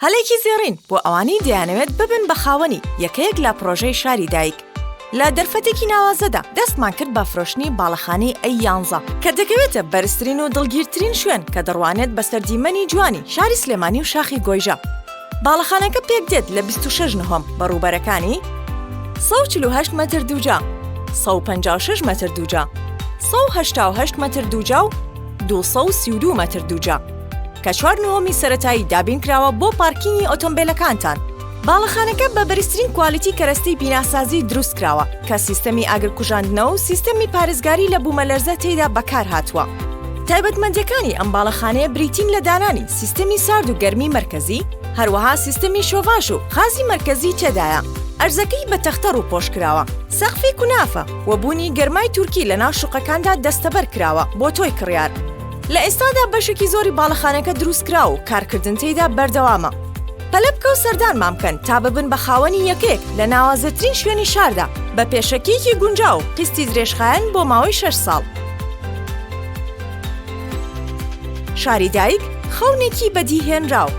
هەلێکی زێڕین بۆ ئەوانەی دەیانەوێت ببن بە خاوەنی یەکەیەک لە پڕۆژەی شاری دایک. لە دەرفەتێکی ناوازەدا دەستمان کرد بە فرۆشتنی باڵەخانەی ئەی یانزە کە دەکەوێتە بەرزترین و دڵگیرترین شوێن کە دەڕوانێت بەسەر دیمەنی جوانی شاری سلێمانی و شاخی گۆیژە. باڵەخانەکە پێکدێت لە 26 نهۆم بە ڕووبەرەکانی 148 مەتر دووجا، 156 مەتر دووجا، 188 مەتر دووجا و 232 مەتر دووجا. کە چوار نهۆمی سەرەتایی دابین کراوە بۆ پارکینگی ئۆتۆمبێلەکانتان. باڵەخانەکە بە بەرزترین کوالیتی کەرەستەی بیناسازی دروست کراوە کە سیستەمی ئاگرکوژاندنەوە و سیستەمی پارێزگاری لە بوومەلەرزە تێیدا بەکارهاتووە. تایبەتمەندییەکانی ئەم باڵەخانەیە بریتین لە دانانی سیستەمی سارد و گەرمی مەرکەزی، هەروەها سیستەمی شۆڤاژ و غازی مەرکەزی تێدایە. ئەرزەکەی بە تەختە ڕووپۆش کراوە. سەقفی کونافە و بوونی گەرمای تورکی لەناو شوقەکاندا دەستەبەر کراوە بۆ تۆی کڕیار. لە ئێستادا بەشێکی زۆری باڵەخانەکە دروستکراوە و کارکردن تێیدا بەردەوامە. پەلە بکە و سەردانمان بکەن تا ببن بە خاوەنی یەکەیەک لە ناوازەترین شوێنی شاردا بە پێشەکییەکی گونجاو و قیستی درێژخایەن بۆ ماوەی شەش ساڵ. شاری دایک، خەونێکی بەدیهێنراو.